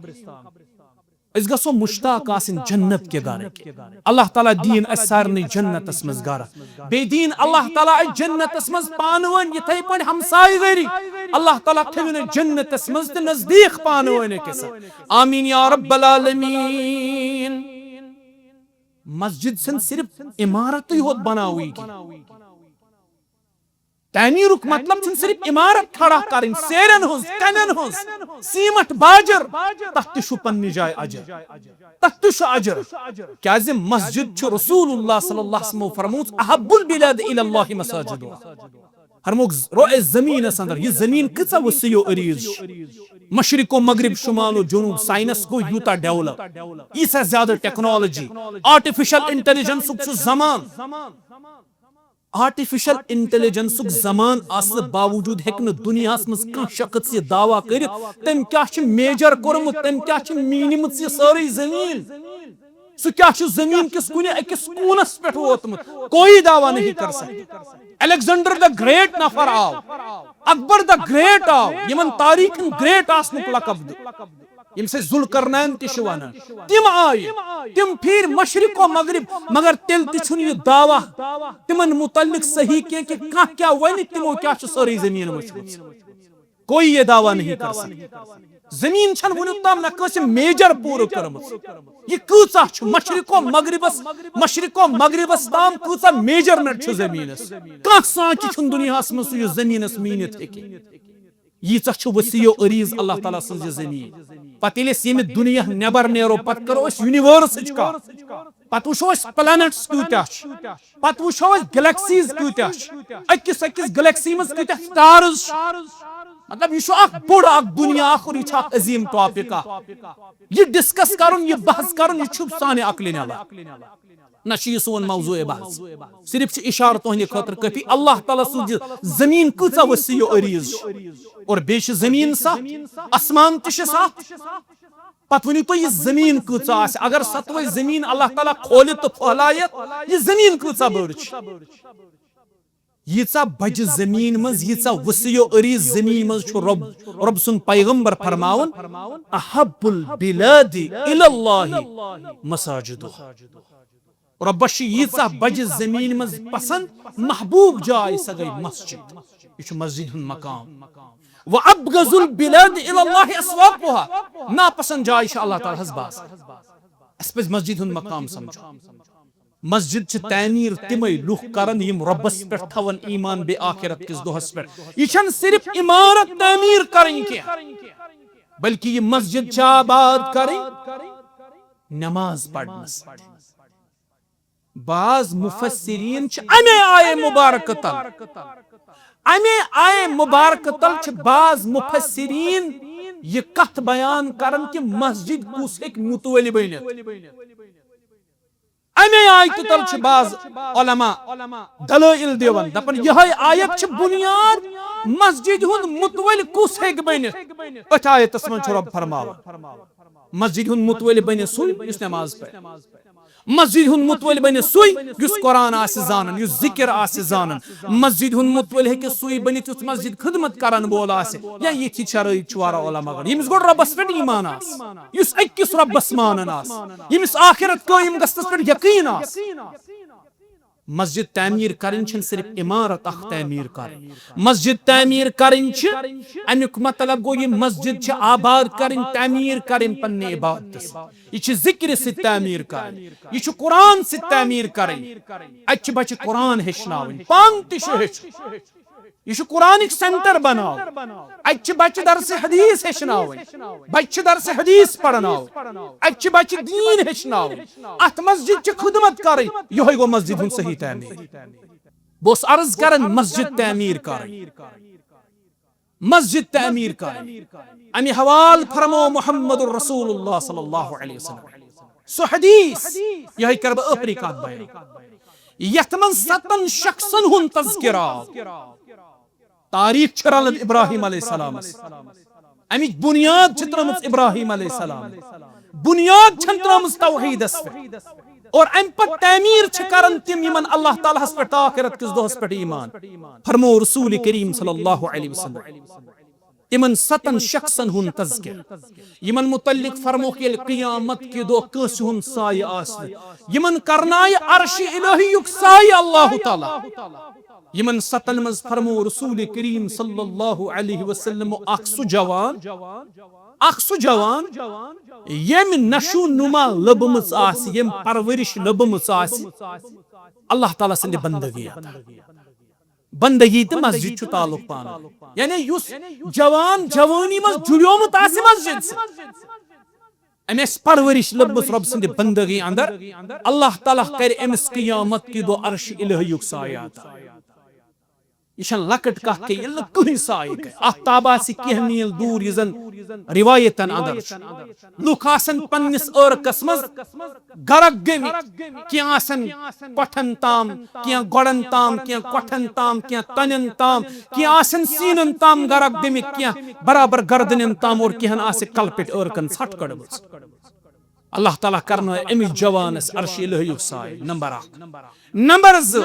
أسۍ گژھو مشتاق آسٕنۍ جنت کہِ گرٕکۍ۔ اللہ تعالیٰ دِیِن اَسہِ سارنٕے جنتس منٛز گرٕ۔ بیٚیہِ دِیِن اللہ تعالیٰ اَسہِ جنتس منٛز پانہٕ ؤنۍ یِتھَے پٲٹھۍ ہمسایہِ گٔری۔ اللہ تعالیٰ تھٲوِن اَسہِ جنتس منٛز تہِ نزدیٖک پانہٕ ؤنۍ أکِس۔ آمین یا رب العالمین۔ مسجد چھنہٕ صرف عمارتٕے ہوت بناوٕنۍ کینٛہہ۔ تعمیرُک مطلب چھُنہٕ صرف عمارت کھڑا کرٕنۍ، سیرٮ۪ن ہٕنٛز، کنٮ۪ن ہٕنٛز، سیمٹ باجر، تتھ تہِ چھُ پننہِ جایہِ اجر۔ تتھ تہِ چھُ اجر۔ کیازِ مسجد چھُ رسول اللہ صلی اللہ علیہ وسلمو فرموومُت، "احب البلاد الی اللہ مساجدها۔" فرمووُکھ، رو اے زمینس اندر، یہِ زمین کۭژاہ وسیع و عریض چھِ۔ مشرق و مغرب، شمال و جنوب، سائنس گوٚو یوٗتاہ ڈیولپ، ییٖژاہ زیادٕ ٹیکنالوجی، آرٹیفیشل انٹیلیجنسُک چھُ زمان۔ آرٹیفیشل انٹیلیجنسُک زمان آسنہٕ باوجود ہیٚکہِ نہٕ دُنیاہس منٛز کانٛہہ شخص یہِ دعویٰ کٔرِتھ، تٔمۍ کیٛاہ چھُ میجر کوٚرمُت، تٔمۍ کیٛاہ چھِ میٖنِمٕژ یہِ سٲرٕے زٔمیٖن۔ سُہ کیٛاہ چھُ زٔمیٖن کِس کُنہِ أکِس کوٗنس پٮ۪ٹھ ووتمُت، کوئی دعویٰ نہیں کر سکتا۔ الیگزینڈر دا گریٹ نفر آو، اکبر دا گریٹ آو، یِمن تاریخن گریٹ آسنُک لقب دیُت۔ ییٚمِس أسۍ ذوالقرنین تہِ چھِ وَنان۔ تِم آیہِ، تِم پھیٖرۍ مشرق و مغرب، مگر تیٚلہِ تہِ چھُنہٕ یہِ دعویٰ تِمن متعلق صحیح کینٛہہ کہِ کانٛہہ کیٛاہ وَنہِ، تِمو کیٛاہ چھُ سٲرٕے زٔمیٖن وٕچھمٕژ۔ کوئی یہ دعویٰ نہیں کر سکتا۔ زٔمیٖن چھَنہٕ وُنیُک تام نہ کٲنٛسہِ میجر پوٗرٕ کٔرمٕژ۔ یہِ کۭژاہ چھُ مشرق و مغربس، مشرق و مغربس تام کۭژاہ میجرمنٹ چھُ زٔمیٖنس؟ کانٛہہ سانچہِ چھُنہٕ دُنیاہس منٛز سُہ، یُس زٔمیٖنس میٖنِتھ ہیٚکہِ۔ ییٖژاہ چھِ وسیع و عریض اللہ تعالیٰ سٕنٛز یہِ زٔمیٖن۔ پتہٕ ییٚلہِ أسۍ ییٚمہِ دُنیا نٮ۪بر نیرو، پتہٕ کرو أسۍ یونیورسٕچ کتھ، پتہٕ وٕچھو أسۍ پلینٹس کۭتیاہ چھِ، پتہٕ وٕچھو أسۍ گلیکسیز کۭتیاہ چھِ، أکِس أکِس گلیکسی منٛز کۭتیاہ سٹارز چھِ۔ مطلب، یہِ چھُ اکھ بوٚڑ اکھ دُنیا اکھ، اور یہِ چھُ اکھ عظیٖم ٹاپک اکھ۔ یہِ ڈسکس کرُن، یہِ بحث کرُن، یہِ چھُ سانہِ عقلہِ نٮ۪بر۔ نہ چھُ یہِ سون موضوع بحث، صرف چھُ اشارٕ تُہنٛدِ خٲطرٕ کٲفی۔ اللہ تعالیٰ سٕنٛز یہِ زٔمیٖن کۭژاہ وسیع و عریض چھِ، اور بیٚیہِ چھِ زٔمیٖن سَتھ، آسمان تہِ چھِ سَتھ۔ پتہٕ ؤنِو تُہۍ، یہِ زٔمیٖن کۭژاہ آسہِ؟ اگر ستوے زٔمیٖن اللہ تعالیٰ کھولہِ تہٕ پھٔہلایہِ، یہِ زٔمیٖن کۭژاہ بٔڑ چھِ؟ ییٖژاہ بجہِ زٔمیٖن منٛز، ییٖژاہ وسیع و عریض زٔمیٖن منٛز چھُ رۄب، رۄب سُنٛد پیغمبر فرماوان، "احب البلاد الی اللہ مساجدها۔" رۄبس چھِ ییٖژاہ بجہِ زٔمیٖن منٛز پسند، محبوب جاے، سۄ گٔے مسجد۔ یہِ چھُ مسجد ہُنٛد مقام۔ "وابغض البلاد الی اللہ اسواقها۔" ناپسند جاے چھِ اللہ تعالیٰ ہس باسان۔ اَسہِ پزِ مسجد ہُنٛد مقام سمجھُن۔ مسجد چھِ تعمیٖر تِمے لُکھ کران، یِم رۄبس پٮ۪ٹھ تھاوان ایمان، بیٚیہِ آخرت کِس دۄہس پٮ۪ٹھ۔ یہِ چھَنہٕ صرف عمارت تعمیٖر کرٕنۍ کینٛہہ، بلکہِ یہِ مسجد چھِ آباد کرٕنۍ نماز پرنس۔ بعض مفسرین چھِ اَمے آیے مبارکہٕ تل، اَمے آیے مبارکہٕ تل چھِ بعض مفسرین یہِ کتھ بیان کران کہِ مسجد کُس ہیٚکہِ متوٲلۍ بٔنِتھ۔ اَمے آیتہِ تل چھِ بعض علماء دلائل دِوان، دپان، یِہے آیت چھِ بُنیاد مسجد ہُنٛد متوٲلۍ کُس ہیٚکہِ بٔنِتھ۔ أتھۍ آیتس منٛز چھُ رۄب فرماوان، مسجد ہُنٛد متوٲلۍ بنہِ سُے یُس نماز پرِ۔ مسجد ہُنٛد متوٲلۍ بنہِ سُے یُس قرآن آسہِ زانان، یُس ذکر آسہِ زانان۔ مسجد ہُنٛد متوٲلۍ ہیٚکہِ سُے بٔنِتھ یُس مسجد خدمت کرن وول آسہِ، یا یِتھۍ شرٲیط چھُ واریاہ علماء کران۔ ییٚمِس گۄڈٕ رۄبس پٮ۪ٹھ ایمان آسہِ، یُس أکِس رۄبس مانان آسہِ، ییٚمِس آخرت قٲیِم گژھنس پٮ۪ٹھ یقین آسہِ۔ مسجد تعمیٖر کرٕنۍ چھَنہٕ صرف عمارت اکھ تعمیٖر کرٕنۍ۔ مسجد تعمیٖر کرٕنۍ چھِ، اَمیُک مطلب گوٚو، یہِ مسجد چھِ آباد کرٕنۍ، تعمیٖر کرٕنۍ پننہِ عبادتہٕ سۭتۍ۔ یہِ چھِ ذکرِ سۭتۍ تعمیٖر کرٕنۍ، یہِ چھُ قرآن سۭتۍ تعمیٖر کرٕنۍ۔ اَتہِ چھِ بچہِ قرآن ہیٚچھناوٕنۍ، پانہٕ تہِ چھُ ہیٚچھُن۔ یہِ چھُ قرآنٕکۍ سینٹر بناوُن۔ اَتہِ چھِ بچہِ درسِ حدیث ہیٚچھناوٕنۍ، بچہِ چھِ درسِ حدیث پرناوٕنۍ، اَتہِ چھِ بچہِ دیٖن ہیٚچھناوٕنۍ۔ اَتھ مسجد چھِ خدمت کرٕنۍ، یِہوٚے گوٚو مسجد ہُنٛد صحیح تعمیٖر۔ بہٕ اوسُس عرض کران، مسجد تعمیٖر کرٕنۍ، مسجد تعمیٖر کرٕنۍ۔ اَمہِ حوالہٕ فرموو محمد رسول اللہ صلی اللہ علیہ وسلم سُہ حدیث، یِہوٚے کرٕ بہٕ ٲخری کتھ بیان، یتھ منٛز ستن شخصن ہُنٛد تذکرہ آو۔ تاریخ چھِ رلان ابراہیم علیہ السلامس، امِچ بنیاد چھِ ترٲمٕژ ابراہیم علیہ السلام، بنیاد چھَنہٕ ترٲمٕژ توحیدس پٮ۪ٹھ۔ اور امہِ پتہٕ تعمیٖر چھِ کران تِم، یِمن اللہ تعالیٰ ہس پٮ۪ٹھ تہٕ آخرت کِس دۄہس پٮ۪ٹھ ایمان۔ فرموو رسول کریم صلی اللہ علیہ وسلم، تِمن ستن شخصن ہُنٛد تذکرٕ، یِمن متعلق فرمووُکھ، ییٚلہِ قیامت کہِ دۄہ کٲنٛسہِ ہُنٛد سایہِ آسہِ نہٕ، یِمن کرنایہِ عرشِ الٰہی یُک سایہِ اللہ تعالیٰ۔ یِمن ستن منٛز فرموو رسول کریم صلی اللہ علیہ وسلم اکھ سُہ جوان، اکھ سُہ جوان، ییٚمۍ نشو نما لٔبمٕژ آسہِ، ییٚمۍ پرورش لٔبمٕژ آسہِ اللہ تعالیٰ سٕنٛدِ بندگی اندر۔ بندگی تہٕ مسجد چھُ تعلق پانہٕ ؤنۍ۔ یعنی یُس جوان جوٲنی منٛز جُڑیومُت آسہِ مسجد سۭتۍ، أمۍ آسہِ پرورش لٔبمٕژ رۄب سٕنٛدِ بندگی اندر، اللہ تعالیٰ کرِ أمِس قیامت کہِ دۄہ عرشِ الٰہی یُک سایہِ عطا۔ یہِ چھَنہٕ لۄکٕٹ کتھ کینٛہہ، ییٚلہِ نہٕ کٕہٕنۍ سایہِ کرِ۔ آفتاب آسہِ کینٛہہ میٖل دوٗر، یہِ زن روایتن اندر چھُ۔ لُکھ آسن پننِس عٲرقس منٛز غرق گٔمٕتۍ، کینٛہہ آسن کۄٹھٮ۪ن تام، کینٛہہ گۄڈن تام، کینٛہہ کۄٹھٮ۪ن تام، کینٛہہ تنٮ۪ن تام، کینٛہہ آسن سیٖنن تام غرق گٔمٕتۍ، کینٛہہ برابر گردنٮ۪ن تام، اور کینٛہن آسہِ کلہٕ پٮ۪ٹھ عٲرقن ژھٹھ کٔڑمٕژ۔ اللہ تعالیٰ کرنٲے أمِس جوانس عرشِ الٰہیُک سایہِ، نمبر اکھ۔ نمبر زٕ،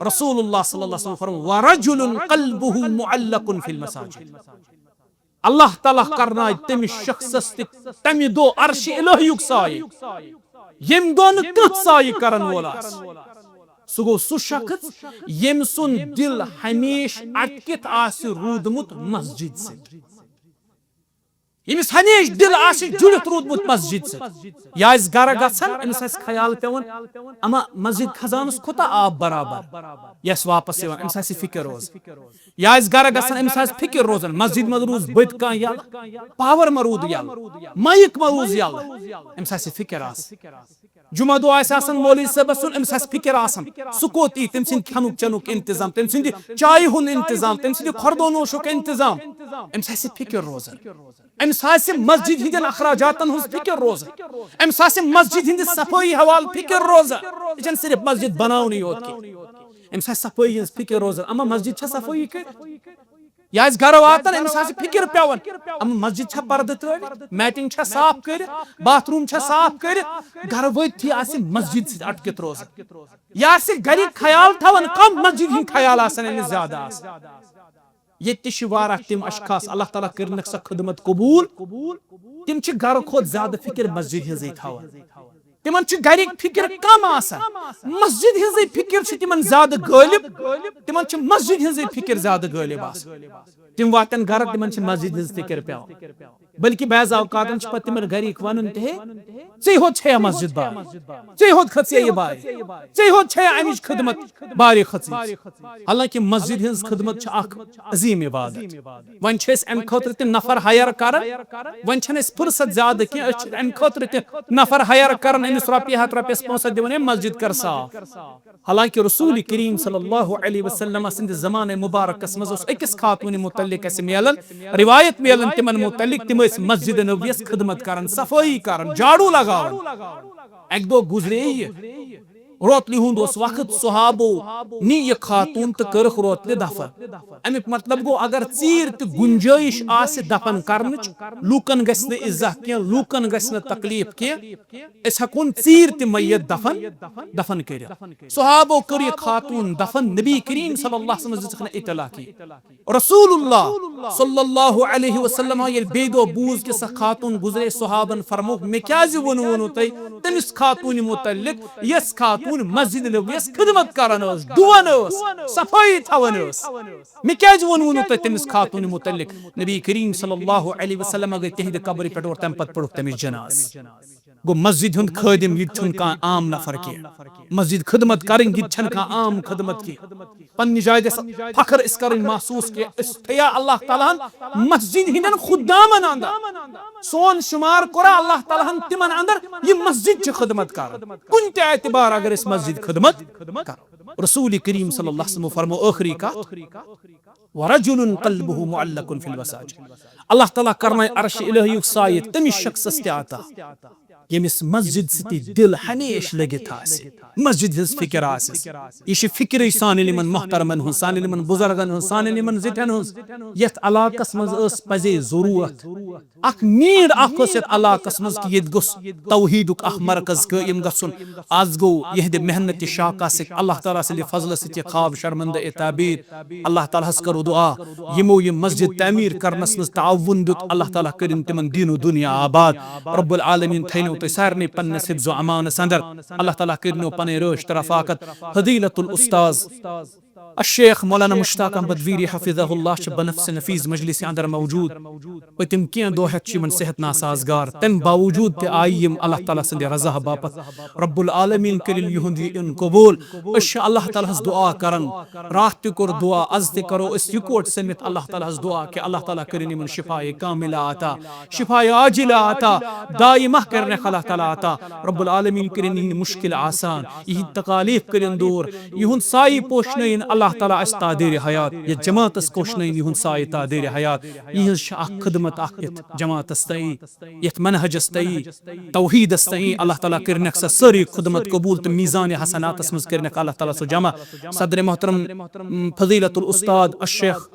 رسول اللہ صلی اللہ علیہ وسلم فرموو، "ورجل قلبه معلق في المساجد۔" اللہ تعالیٰ کرنایہِ تٔمِس شخصس تہِ تمہِ دۄہ عرشِ الٰہیُک سایہِ، ییٚمہِ دۄہ نہٕ کانٛہہ سایہِ کرن وول آسہِ۔ سُہ گوٚو سُہ شخص، ییٚمۍ سُنٛد دِل ہمیشہٕ اٹکِتھ آسہِ روٗدمُت مسجد سۭتۍ۔ ییٚمِس ہمیشہٕ دِل آسہِ جُڑِتھ روٗدمُت مسجد سۭتۍ، یہِ آسہِ گرٕ گژھان، أمِس آسہِ خیال پٮ۪وان، اما مسجد خزانس کوٗتاہ آب برابر، یہِ آسہِ واپس یِوان، أمِس آسہِ فِکر روزان۔ یہِ آسہِ گرٕ گژھان، أمِس آسہِ فِکر روزان، مسجد منٛز روٗز بٔتۍ کانٛہہ یَلہٕ، پاور ما روٗد یَلہٕ، مایِک ما روٗز یَلہٕ، أمِس آسہِ فِکر آسان۔ جمعہ دۄہ آسہِ آسان مولوی صٲبس سُنٛد، أمِس آسہِ فِکر آسان، سُہ کوٚت یی، تٔمۍ سٕنٛدِ کھٮ۪نُک چٮ۪نُک انتظام، تٔمۍ سٕنٛدِ چایہِ ہُنٛد انتظام، تٔمۍ سٕنٛدِ خوردو نوشُک انتظام، أمِس آسہِ فِکر روزان۔ أمِس آسہِ مسجد ہٕنٛدٮ۪ن اخراجاتن ہٕنٛز فِکر روزان۔ أمِس آسہِ مسجد ہٕنٛدِ صفٲیی حوالہٕ فِکر روزان۔ یہِ چھَنہٕ صرف مسجد بناونٕے یوت کینٛہہ۔ أمِس آسہِ صفٲیی ہٕنٛز فِکر روزان۔ اما مسجد چھا صفٲیی کٔرِتھ؟ یہِ آسہِ گرٕ واتان، أمِس آسہِ فِکر پٮ۪وان، اما مسجد چھا پردٕ ترٲوِتھ؟ میٹنگ چھا صاف کٔرِتھ؟ باتھ روٗم چھا صاف کٔرِتھ؟ گرٕ وٲتتھٕے آسہِ مسجد سۭتۍ اٹکِتھ روزان۔ یہِ آسہِ گرِکۍ خیال تھاوان کم، مسجد ہٕنٛدۍ خیال آسن أمِس زیادٕ آسان۔ ییٚتہِ تہِ چھِ واریاہ تِم اشخاص، اللہ تعالیٰ کٔرِنَکھ سۄ خدمت قبوٗل، تِم چھِ گرٕ کھۄتہٕ زیادٕ فِکر مسجد ہٕنٛزٕے تھاوان۔ تِمن چھِ گرِکۍ فِکر کم آسان، مسجد ہٕنٛزٕے فِکر چھِ تِمن زیادٕ غٲلب، تِمن چھِ مسجد ہٕنٛزٕے فِکر زیادٕ غٲلب آسان۔ تِم واتن گرٕ، تِمن چھِ مسجد ہٕنٛز فِکر پٮ۪وان۔ بلکہِ بعض اوقاتن چھِ پتہٕ تِمن گرِکۍ ونان تہِ، "ہے، ژے ہوت چھےٚ مسجد بار، ژے ہوت کھٔژ یہِ بار، ژے ہوت چھےٚ امِچ خدمت بارِ کھٔژمٕژ۔" حالانکہ مسجد ہٕنٛز خدمت چھِ اکھ عظیم عبادت۔ وۄنۍ چھِ أسۍ امہِ خٲطرٕ تہِ نفر ہائر کران، وۄنۍ چھنہٕ اَسہِ فرصت زیادٕ کینٛہہ، أسۍ چھِ امہِ خٲطرٕ تہِ نفر ہائر کران، أمِس رۄپیہِ ہتھ، رۄپیس پانٛژھ ہتھ دِوان، "ہے، مسجد کر صاف۔" حالانکہ رسول کریم صلی اللہ علیہ وسلم سٕنٛدِ زمانہ مبارکس منٛز اوس أکِس خاتوٗنہِ متعلق اَسہِ میلان، روایت میلان تِمن متعلق، تِم ٲسۍ مسجد نبویس خدمت کران، صفٲیی کران، جاڑو لگاوان۔ اکہِ دۄہ گُزرے یہِ، روتلہِ ہُنٛد اوس وقت، صحابو نی یہِ خاتوٗن تہٕ کٔرٕکھ روتلہِ دفن۔ اَمیُک مطلب گوٚو، اگر ژیٖرۍ تہِ گُنجٲیِش آسہِ دفن کرنٕچ، لوٗکن گژھِ نہٕ اِزاہ کینٛہہ، لوٗکن گژھِ نہٕ تکلیف کینٛہہ، أسۍ ہٮ۪کون ژیٖرۍ تہِ میت دفن، دفن کٔرِتھ۔ صحابو کٔر یہِ خاتوٗن دفن، نبی کریم صلی اللہ علیہ وسلم دِژٕکھ نہٕ اطلاع کینٛہہ۔ رسول اللہ صلی اللہ علیہ وسلم ییٚلہِ بیٚیہِ دۄہ بوٗز کہِ سۄ خاتوٗن گُزرے، صحابن فرمووُکھ، "مےٚ کیٛازِ ووٚنوٕ نہٕ تۄہہِ تٔمِس خاتوٗنہِ متعلق، یۄس خاتوٗن مسجد نبویس خدمت کران ٲس، ڈُوان ٲس، صفٲیی تھاوان ٲس؟ مےٚ کیٛازِ ووٚنوٕ نہٕ تۄہہِ تٔمِس خاتوٗنہِ متعلق؟" نبی کریم صلی اللہ علیہ وسلم گٔے تِہنٛدِ قبرِ پٮ۪ٹھ اور تَمہِ پتہٕ پوٚرُکھ تٔمِس جنازٕ۔ گوٚو مسجد ہُنٛد خٲدِم، یہِ تہِ چھُنہٕ کانٛہہ عام نفر کینٛہہ۔ مسجد خدمت کرٕنۍ، یہِ تہِ چھَنہٕ کانٛہہ عام خدمت کینٛہہ۔ پننہِ جایہِ گژھِ فخر أسۍ کرٕنۍ محسوٗس کہِ أسۍ تھیا اللہ تعالیٰ ہن مسجد ہٕنٛدٮ۪ن خدامن اندر۔ سون شمار کوٚرا اللہ تعالیٰ ہن تِمن اندر، یہِ مسجد چھِ خدمت کران، کُنہِ تہِ اعتبار اگر أسۍ مسجد خدمت کرو۔ رسول کریم صلی اللہ علیہ وسلم فرمو ٲخری کتھ، "ورجل قلبه معلق في المساجد۔" اللہ تعالیٰ کرنایہِ عرشِ الٰہیُک سایہِ تٔمِس شخصس تہِ عطا، ییٚمِس مسجد سۭتۍ دِل ہمیشہٕ لٔگِتھ آسہِ، مسجد ہٕنٛز فکر آسٮ۪س۔ یہِ چھِ فکرٕے سانٮ۪ن یِمن محترمن ہٕنٛز، سانٮ۪ن یِمن بُزرگن ہٕنٛز، سانٮ۪ن یِمن زِٹھٮ۪ن ہٕنٛز، یتھ علاقس منٛز ٲس پزے ضروٗرت۔ اکھ need اکھ ٲس یتھ علاقس منٛز کہِ ییٚتہِ گوٚژھ توحیدُک اکھ مرکز قٲیِم گژھُن۔ از گوٚو یِہنٛدِ محنتِ شاقہ سۭتۍ، اللہ تعالیٰ سٕنٛدِ فضلہٕ سۭتۍ یہِ خواب شرمندہ تعبیر۔ اللہ تعالیٰ ہس کرو دعا، یِمو یہِ مسجد تعمیٖر کرنس منٛز تعاوُن دیُت، اللہ تعالیٰ کٔرِن تِمن دیٖن و دُنیا آباد۔ رب العالمین تھٲینو تُہۍ سارنٕے پننِس حفظ و امانس اندر۔ اللہ تعالیٰ کٔرِنو پنٕنۍ رٲچھ تہٕ رفاقت۔ فضیلت الاستاذ الشیخ مولانا مشتاق احمد ویری حفظہ اللہ چھِ بنفس نفیس مجلس اندر موجود۔ پٔتِم کینٛہہ دۄہ ہٮ۪تھ چھِ یِمن صحت ناسازگار، تمہِ باوجود تہِ آیہِ یِم اللہ تعالیٰ سٕنٛدِ رضا باپتھ۔ رب العالمین کٔرِن یِہُنٛد یہِ یُن قبوٗل۔ أسۍ چھِ اللہ تعالیٰ ہس دعا کران، راتھ تہِ کوٚر دعا، از تہِ کرو أسۍ یِکوٹ سٔمِتھ اللہ تعالیٰ ہس دعا کہِ اللہ تعالیٰ کٔرِن یِمن شفایہِ کاملہ عطا، شفایہِ عاجلہ عطا، دائمہ کٔرنکھ اللہ تعالیٰ عطا۔ رب العالمین کٔرِن یِہنٛدۍ مشکل آسان، یِہنٛدۍ تکالیف کٔرِن دوٗر، یِہُنٛد سایہِ پوشنٲیِن اللہ تعالیٰ اسہِ تا دیر حیات، یتھ جماعتس پوشنٲیِن یِہُنٛد سایہِ تا دیر حیات۔ یِہنٛز چھِ اکھ خدمت اکھ یتھ جماعتس تہٕ یتھ منہجس تہٕ توحیدس تہٕ اللہ تعالیٰ کٔرنکھ سۄ سٲرٕے خدمت قبوٗل تہٕ میزانِ حسناتس منٛز کٔرنکھ اللہ تعالیٰ سُہ جمع۔ صدر محترم، م، فضیلت الاستاد الشیخ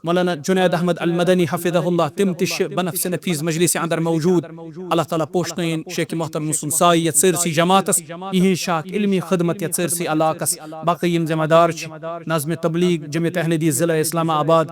مولانا جنید احمد المدنی حفظہ اللہ، تِم تہِ چھِ بنفس نفیس مجلس اندر موجود۔ اللہ تعالیٰ پوشنٲیِن شیخ محترم سُنٛد سایہِ یتھ سٲرسٕے جماعتس، یِہنٛز چھِ اکھ علمی خدمت یتھ سٲرسٕے علاقس۔ باقٕے یِم ذمہ دار چھِ، ناظم تبلیغ جمعیت احمدی ضلع اسلام آباد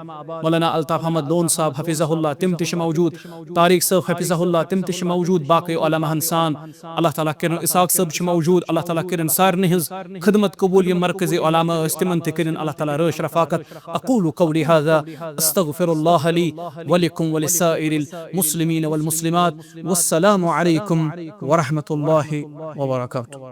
مولانا الطاف احمد لون صاحب حفظہ اللہ، تِم تہِ چھِ موجود۔ طارق صٲب حفظہ اللہ، تِم تہِ چھِ موجود۔ باقٕے علماء ہن سان اللہ تعالیٰ کٔرِن، اسحاق صٲب چھِ موجود، اللہ تعالیٰ کٔرِن سارنٕے ہٕنٛز خدمت قبوٗل، یِم مرکزی علماء ٲسۍ تِمن تہِ کٔرِن اللہ تعالیٰ رٲچھ رفاقت۔ اقول قولی هذا، استغفر الله لي ولكم ولسائر المسلمين والمسلمات۔ والسلام عليكم ورحمة الله وبركاته۔